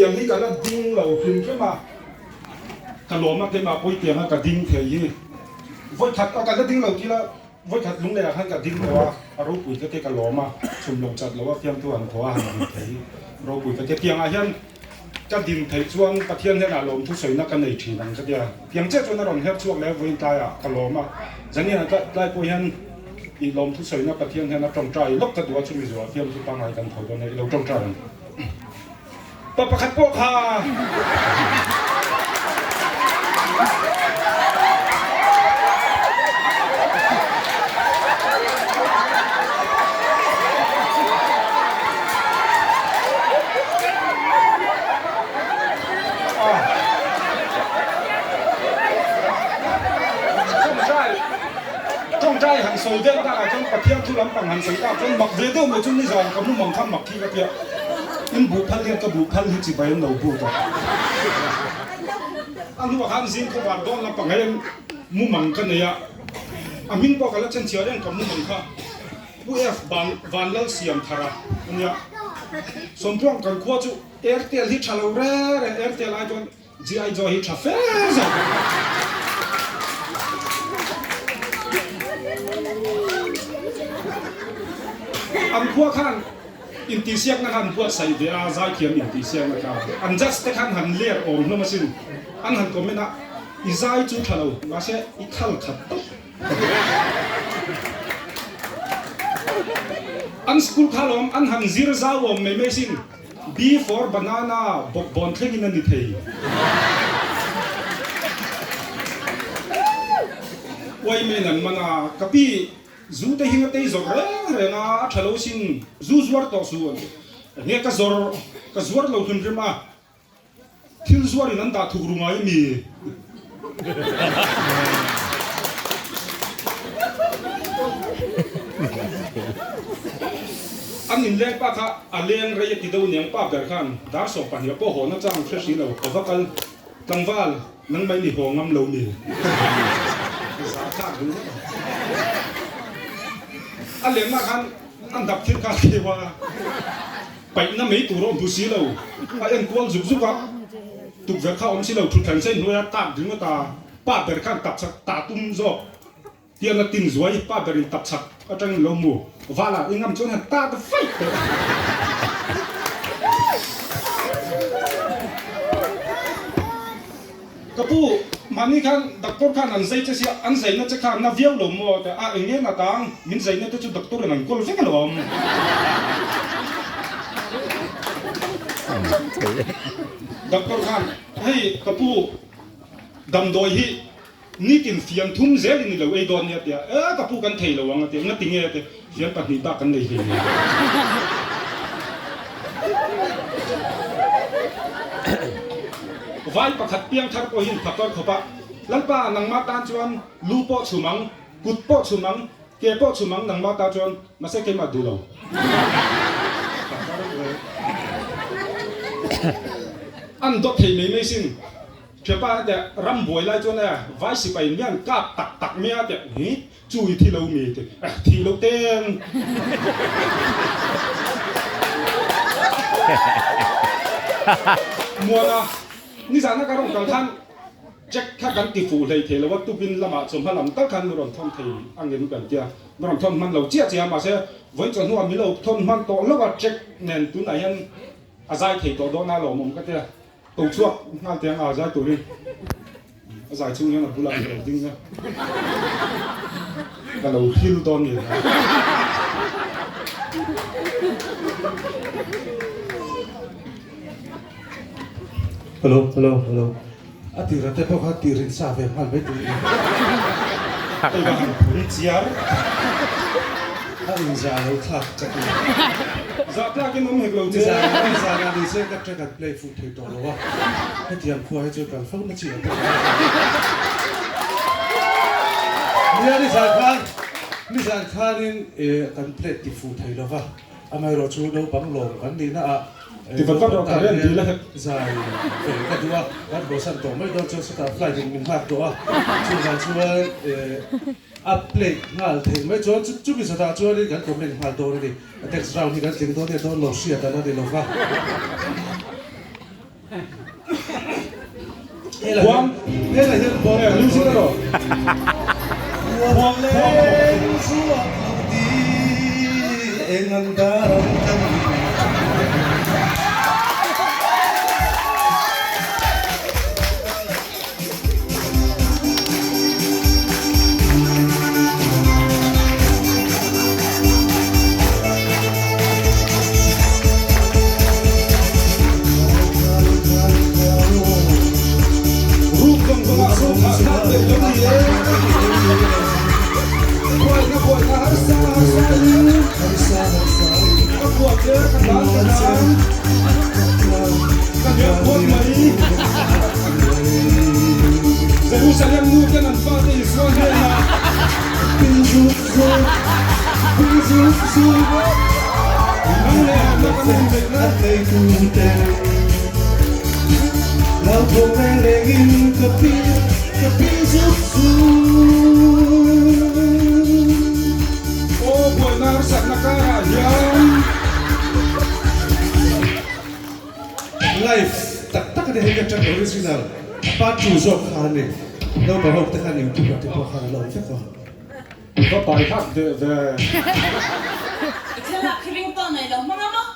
Hetiang hi ka la ding lo hrim hrim a, ka lawm a keimah pawh hetianga ka ding thei hi vawikhat a ka la ding lo tih la vawikhat lunglei ah khan ka ding tawh a, a ropui ka te ka lawm a, chhum lo chat lo a fiamtu han thaw a han din thei hi ropui ka ti. Tiangah hian ka din theih chuan Pathian hnenah lawmthu sawina ka nei thin ang ka tia, tiang chiah chuan a rawn her chhuak leh a vawiin tlaiah ka lawm a, Zaniana tlai pawh hian i lawmthu sawina Pathian hnena tawngtai lawk ka duh a, chumi zuah fiamthu pangngai kan tho dawn e, i lo tawngtai ang. Pa pakhat pawh kha Tawngtai han sawi vel takah chuan Pathian thu lampang han sawi takah chuan mak ve deuh mai chu nizan ka mu mang kha mak hi ka tia. In buh phal hian ka buh phal hi chibai an lo but a. A hnuah khan zing khawvar dawn lampang hian mumang ka nei a, a hming pawh ka la chhenchhiah reng ka mumang kha Pu F Vanlalsiamthara a nia. Sawmtluang kan khua chu Airtel hi tha lo reng reng, Airtel ai chuan GI Joe hi tha fe zawk. An khua khan intihsiakna kha an buatsaih ve a, zaithiam intihsiakna kha. An judge te khan han ler awm hlawm asin. An han comment a, I zai chu tha lo, mahse i khal khat tawp. An school kha lawm an han zir zau awm mai mai sin. B for banana bawkbawn thlengin a ni thei. Uai men an man a, ka pi zu te hi nga tei zawrh reng reng a, a tha lo sin, zu zuar tawh su an ti. Enge ka zawr, ka zuar lo hrim hrim a, Thil zuarin an dah thuk ru ngai mi? An inleng pa kha a leng rei a ti deuh niang pa ber khan dar 12 pawh haw na chang hre hri lo ka va kal tlangval nang mai ni haw ngam lo mi? Zah thlak ru ngawt ang. A lenna khan an dap thil kha a theu a. Paihna mai tur a awm duh si lo, a en kual zuk zuk a, tukverh kha a awm si lo, thutthleng sen hnuaia tak ringawt a, pa ber khan tap chak ta tum zawk tian a tin zuai, pa berin tap chak atangin lo mu, vala i ngam chuan han ta ta faih teh. Ka pu, mahni khan doctor khan an zai che sia, an zaina che kha na viau lo maw? Te a, eng nge na tang, min zaina te chu doctor in an kawl vek alawm. Doctor khan, hei ka pu, damdawi hi nitin fian thum zelin i lo ei dawn nia tia, e ka pu kan thei lo ang a tia, nga tinge te, fian pahnih bak kan nei hlei nia. Vai pakhat piang thar pawhin phakar khawp a, Lalpa nangmah tan chuan lu pawh chhum ang, kut pawh chhum ang, ke pawh chhum ang nangmah ta chuan mahse keimah duh lo. An dawt thei mai mai sin. Thianpa te ram buai lai chuan e vai sipai mian kap tak tak mai a teh hi chu i thi lo mi te eh thi lo teng. Muana nizana ka rawn kal khan Jack kha kan ti fuh hlei thei lo a tupin lamah chawhma lam tal khan mi rawn thawn thei angin kan tia mi rawn thawn hman lo chiah chiah a mahse vawiin chawhnuah mi lo thawn hman tawh lo a Jack nen tunah hian a zai thei tawh dawn a lawmawm ka tia. Ko chhuak nghal teh ang a zai turin a zai chhung hian a bulah ka lo ding a, ka lo hil dawn ni. Hello hello hello a tira te pawh kha tih rin sa ve nghal mai tur in. Hei va han phun chiar. A in zah lo thlak ka ti. Zah tlak in awm hek lo che. Ni zan ah ni se ka track an play fuh thei tawh lo a, hetiang khua hi chu kan fo na chi ang ka ti. Nia ni zan khan ni zan khanin kan play ti fuh thei lo va, amaherawh chu naupang lawm kan nihna ah naupang tan hian zai ve ka duh a, kan haw-san tawh mai dawn chuan sawtah flight in min nghak tawh a, chuvang chuan A play nghal thei mai chuan chu chumi zatah chuanin kan comment nghal dawn a ni. A text round hi kan tling dawn nge dawn lo hriat an a ni lo va. Khuang music erawh. Ruk zawng zawng ah ruk ah khan daih lo ni e. Buaina buaina harsa harsa in ka buat che ka tlan ka tlan ka hniam phawt mai. Jerusalem nu ten an fate Isua hnenah Nang leh amna kan inbeihna. Aw buaina harsatna karah hian. Live tak tak a ni hei ka track original a part 2 zawk kha a ni naupang ho te khan youtube ah te pawh khan a lo awm vek a. Va pai hak deh ve. I thlalak hi ring tawh nei lo hmang a maw?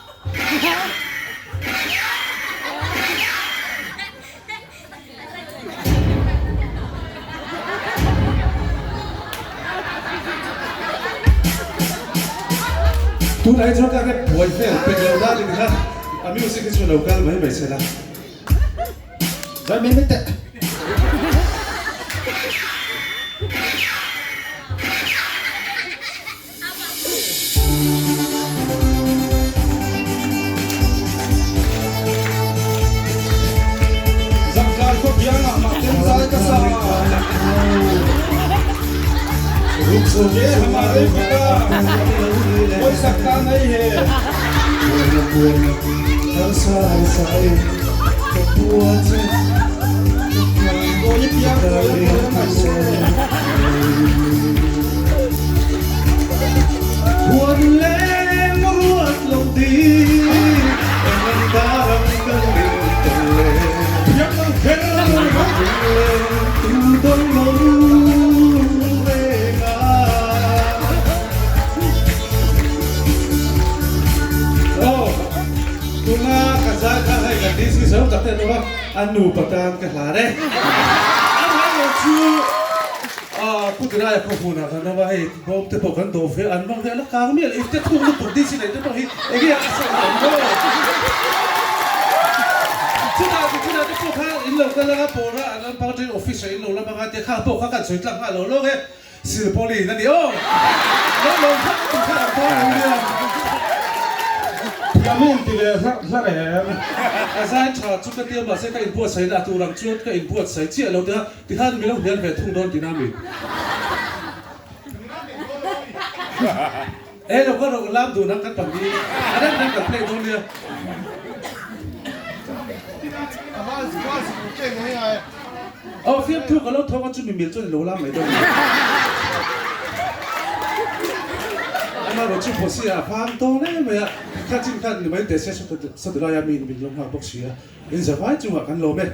Tunah hi chuan ka rap buai vel pek lo dan in kha a music hi chu lo kal mai mai se la. Zai mai mai teh. Zangkai khaw biangah mah ten zai ka sa. Ye hamare pita pawisak ta nei he. Kawi piang kawi a kawi a ngai che. Huan leng ruat lo ti eng an darang ka ring tel le. Thiam lo kher a lo ni maw? Tu dawn lo reng a. Aw tuna ka zai kha hei kan DC zo tak te lo a a nupa tan ka hlan e. An hlan lo chu. Pu Diraia khaw hmunah kan awm a, hei bawm te pawh kan dawh ve, an hmang ve la kang mial ip te thuk lutuk ding si nei te pawh hi enge a sawi awm lo. Chutah chu chutah te pawh kha in lo kal anga pawra an an party office ah in lo la hmang a tia kha pawh kha kan sawi tlak nghal lo lawk e, silpauline a ni aw. Lo lawm kha tih kha an pawng lo nia. Thiam in ti ve hlarh hlarh em. A zai tha chu ka tia mahse ka inbuatsaih na a tur ang chuan ka inbuatsaih chiah lo tia Tikhan mi lo hnial ve thung dawn tina mi. E lo ka rawh lam dun ang kan pan hi a rem rem kan play dawn nia. Aw fiamthu ka lo thawk a chu mi mil chuan i lo lam mai dawn nia. Amaherawh chu Bosi a vang dawn em mai a, kha chin khan ni mai teh se sawti laia mi in min lo nghak bawk si a, in zavai chungah kan lawm e.